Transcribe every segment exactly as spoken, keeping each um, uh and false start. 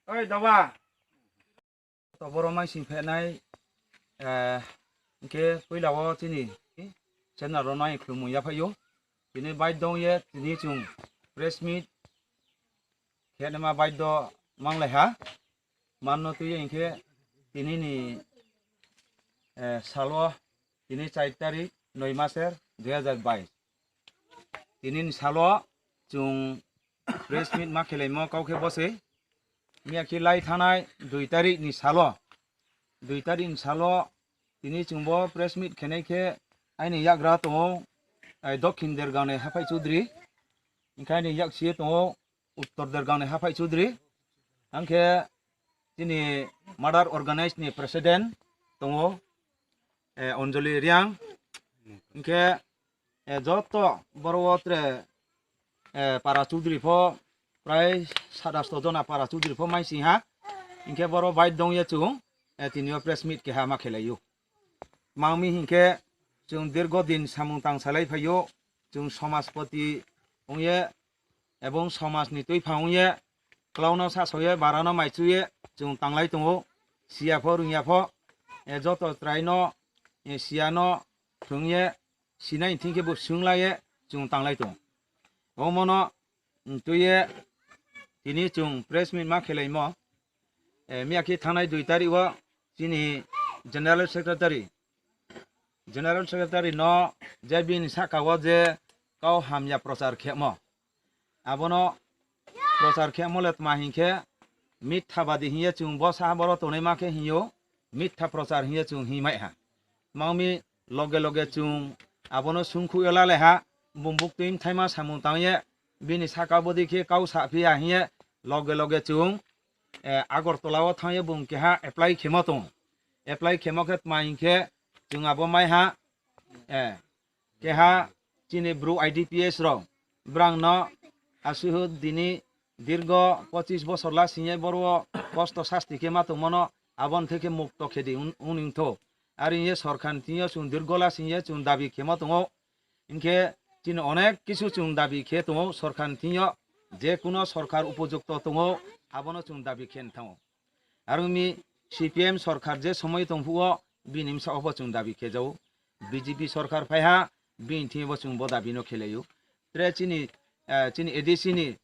Oi, daba. To boro maising phehnai, hing khe poila wo chini channel rao no ang khlumung yaphai ou. Tini baidong ye tini chung press meet khe naima baido manglai ha. Mano tui ye hing khe tini ni sal wo, tini char tarik, noi maser, dui hazar bais. Tini ni sal wo chung press meet ma khelaimo kau khe bo se. Miya khe lai thanngnai dui tarik ni sal wo, dui tarik ni sal wo tini chung bo press meet khenai khe aini yakgra tong ou, Dokhin Dergang ni Haphaih Chudri, hing khe aini yaksi ye tong ou Uttor Dergang ni Haphaih Chudri, ang khe chini mother organize ni president tong ou, Anjali Reang, hing khe joto boro wo tre para chudri pho, prai sat asto jona para chudri pho maising ha, hing khe boro baidong ye chung tini yo press meet keha ma khelai ou. Tma ong mi hing khe, chung dirgo din samung tang salai phai ou, chung somaspoti ong ye, ebong somas ni tuiphang ong ye, klau no sasao ye, bara no maichu ye, chung tanglai tong ou, siya pho, rungya pho, joto chrai no, siya no, thung ye, sinai thing khe bo sunglai ye, chung tanglai tong. Omo no tui ye, tini chung press meet ma khelaimo, miya khe thanngnai dui tarik wo chini general secretary, general secretary no je bini sahka wo je kau hamya prochar khemo, abo no prochar khemo le tma hing khe, mithabadi hing ye chung bo saha boro tongnaima khe hing ou, mitha prochar hing ye chung hingmai ha. Tma ong mi loge loge chung abo no sungkhuh yo lalai ha, bung buktui mthaima samung tang ye, bini sahka bodi khe kau saphi ya hing ye, loge loge chung Agartala wo thanng ye bung keha apply khemo tong. Apply khemo khe tma hing khe, chung abo mai ha, keha chini Bru I D Ps rao, brang no asuhu dini dirgo pochis bosor lasing ye boro wo kosto sasti khe ma tongmo no, abo ni thai khe mukto khe di ong ni thou. Are hing ye sorkar ni thing yo chung dirgo lasing ye chung dabi khemo tong ou. Hing khe chini onek kisu chung dabi khe tong ou sorkar ni thing yo, je kuno sorkar upojukto tong ou, abo no chung dabi khe thanng ou. Are ong mi C P M sorkar je somoi tong phuh wo, bini bsa wo pho chung dabi khe ja ou. B J P sorkar phai ha, bini thing yo bo chung bo dabi no khelai ou. Tre chini A D C ni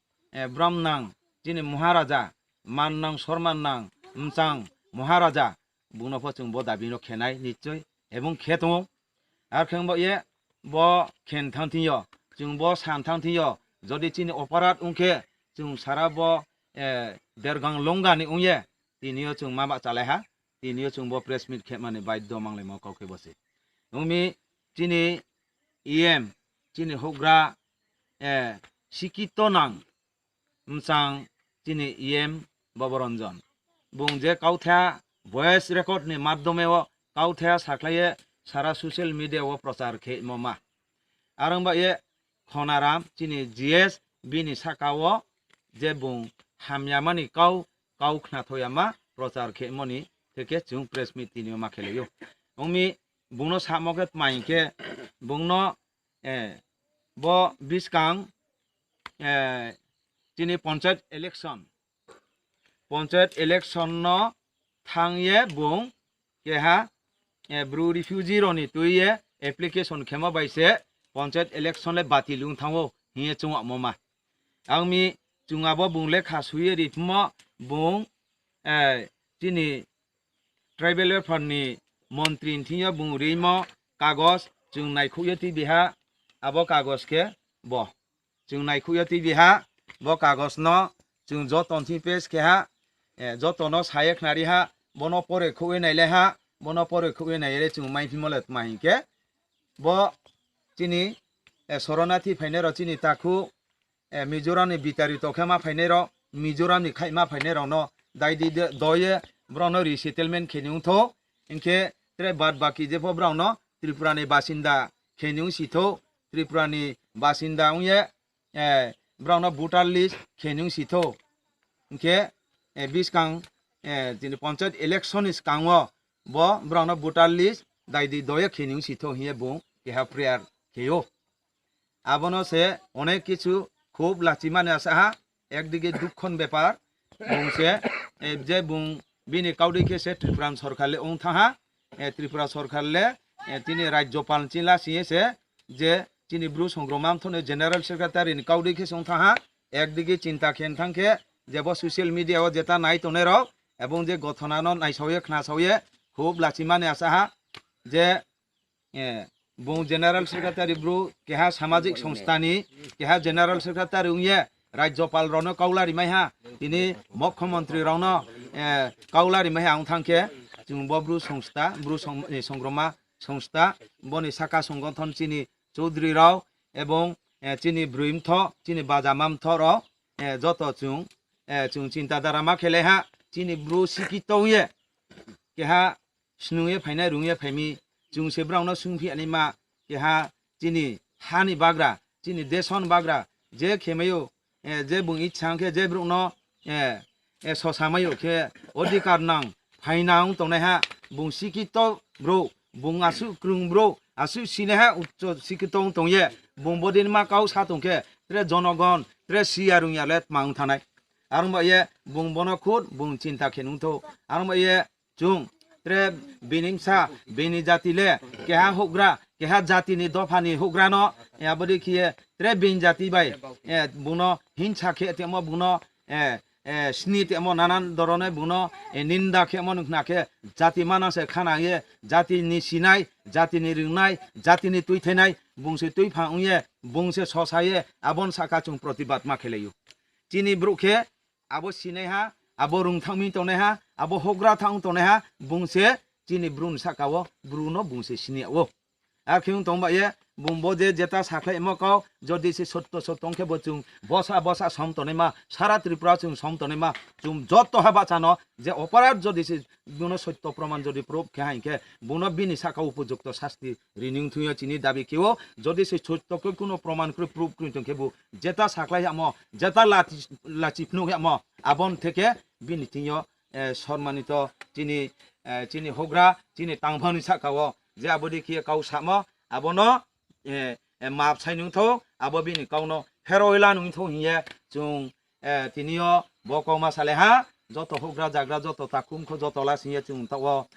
bramnang, chini Maharaja, mannang sormannang, mchang Maharaja, bung no pho chung bo dabi no khe nai nischoi, ebong khe tong ou. Arkhe ong baoh ye, bo khe thanng thing yo, chung bo san thanng thing yo, jodi chini oparat ong khe, chung sara bo Dergang Longa ni ong ye, tini yo chung ma bahchalai ha, tini yo chung bo press meet khemani baidyo manglaimo kau khe bo se. Ong mi chini E M, chini houhgra, sikito nang, mchang chini E M Boboranjan. Bung je kauthai voice record ni madhyome wo kauthai sakhlai ye sara social media wo prochar khemo ma. Are ong baoh ye Khonaram chini G S bini sahka wo je bung hamyama ni kau, kau khnathoyama prochar khemo ni theke chung press meet tini yo ma khelai ou. Ong mi bung no samo khe tma hing khe, bung no bo buskang chini panchayat election, panchayat election no thanng ye bung keha Bru refugee rao ni tui ye application khemo bai se panchayat election le batil ong thanng ou hing ye chung amo ma. Ang mi chung abo bung lekha sui ye riphimo bung chini tribal welfare ni montri ni thing yo bung rimo kagos chung naikhouh ye tuibi ha, abo kagos khe bo. Chung naikhouh ye tuibi ha, bo kagos no chung joto ni thing pass khe ha, joto no sa ye khnari ha, bo no pore khouh ye nailai ha, bo no pore khouh ye nai ye le chung maiphimo le tma hing khe, bo chini soranathi phainai rao chini takhu Mizoram ni bitarito khe ma phainai rao, Mizoram ni khaihma phainai rao no daidi do ye brao no resettlement khe ni ong thou, hing khe tre bad baki jepho brao no Tripura ni basinda khe ni ong si thou, Tripura ni basinda ong ye brao no voter list khe ni ong si thou. Hing khe buskang chini panchayat election ni skang wo bo brao no voter list daidi do ye khe ni ong si thou hing ye bung keha prayer khe ou. Abo no se onek kichu khub lachimani asa ha, ekdige dukho ni bepar, bung se je bung bini kaudei khe se Tripura ni sorkar le ong thanng ha, Tripura sorkar le, tini Rajyopal chini la sing ye se, je chini Bru songrongma mthoh ni General Secretary ni kaudei khe se ong thanng ha, ekdigi chinta khe thanng khe, je bo social media wo jeta nai tongnai rao, ebong je gothona no naisao ye, khnasao ye, khub lachima ni asa ha, je bung General Secretary Bru, keha samajik songstha ni, keha General Secretary ong ye, Rajyopal rao no kau larimai ha, tini Mukhyamantri rao no kau larimai ha ong thanng khe, chung bo Bru songstha, Bru songrongma songstha, bo ni saka songothon chini Choudri rao, ebong chini broi mthoh, chini bajama mthoh rao, joto chung, chung chinta dara ma khelai ha, chini Bru sikito ong ye, keha snung ye phainai, rung ye phai mi, chung se brao no sungphi ya naima, keha chini ha ni bagra, chini desh ni bagra, je khemai ou, je bung ichha ong khe je brouh no sosamai ou khe, odhikar nang, phainang tongnaiha, bung sikito brouh, bung asuh krung brouh, asuh sinaiha, uccho sikito ong tong ye, bung bodei ma kau sa tong khe, tre jonogon, tre si ya rung ya le tma ong thanng nai. Are ong ba ye bung bo no khud bung chinta khe nung thou. Are ong ba ye chung tre bini bsa, bini jati le, keha houhgra, keha jati ni dopha ni houhgra no, abo dei khe ye tre bini jati bai, bung no hingsa khe tongmo, bung no sni tongmo, nanan doronoi bung no ninda khemo nung khna khe, jati manang se khana ye, jati ni sinai, jati ni ringnai, jati ni tuithainai, bung se tuiphang ong ye, bung se sosa ye, abo ni sahka chung protibad ma khelai ou. Chini brouh khe abo sinaiha, abo rung thanng mi tongnaiha, abo houhgra thanng tongnaiha, bung se chini Bru ni sahka wo Bru no bung se sini yag ou. Arkhe ong tong ba ye, bung bo je jeta sakhlaimo kau, jodi se sotto sotto ong khe bo chung bosa bosa som tongnaima, sara Tripura chung som tongnaima, chung joto ha bahcha no je oporad jodi se bung no sotto proman jodi proof khe ha hing khe, bung no bini sahka upojukto sasti ri ni ong thing yo chini dabi khe ou, jodi se sotto khe kuno proman kroi proof kroi tong khebu, jeta sakhlai yamo, jeta lachi phnuh yamo, abo ni theke bini thing yo, sormanito chini, chini houhgra, chini tangphang ni sahka wo, je abo dei khe ye kau samo, abo no map sai nung thou, abo bini kau no pherao la nung thou hing ye, chung tini yo bo kau ma salai ha, joto houhgra zagra, joto takhu mkhu, joto la sing ye chung taoh wo,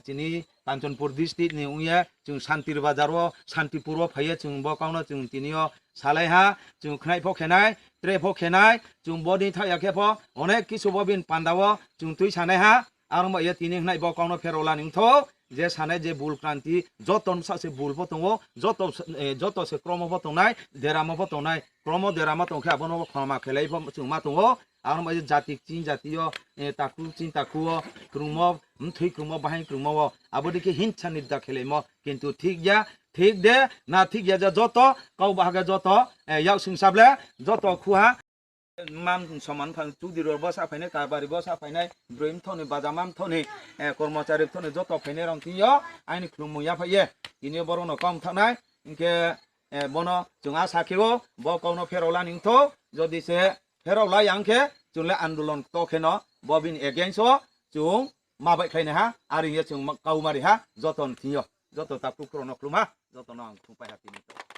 chini Kanchanpur district ni ong ye, chung Santir Bazar wo, Santipur wo phai ye chung bo kau no chung tini yo salai ha, chung khnai pho khe nai, tre pho khe nai, chung bodei thaoh ya khe pho, onek kisu bo bini panda wo chung tuisanai ha, are ong ba ye tini khnai bo kau no pherao la nung thou, je sanai je bul kranti, joto bsa se bul pho tong ou, joto se kromo pho tongnai, deramo pho tongnai, kromo deramo tong khe abo no bo khoma khelai pho chung ma tong ou, are ong ba ye jati kching jati yo, takhu kching takhu wo, krungmo, mthoi krungmo, bahaing krungmo wo, abo dei khe hingsa nida khelaimo, kintu thik ya, thik de, na thik ya ja joto, kau baha khe joto, yak sungsab le, joto khuha, mam soman phang chudri rao bo sa phainai, karbari bo sa phainai, broi mthoh ni, bajama mthoh ni, kormochari mthoh ni, joto phainai rao thing yo, aini khlumung ya phai ye, tini yo brouh no kau mthaoh nai, hing khe, bono chung asa khe ou, bo kau no pherao la nung thou, jodi se pherao la ya ong khe, chung le andolon kto khe no, bo bini against wo, chung ma baihkhlai nai ha, are hing ye chung kau mari ha, joto ni thing yo, joto takhu krao no khlum ha, joto no ang khlumpai ha tini to.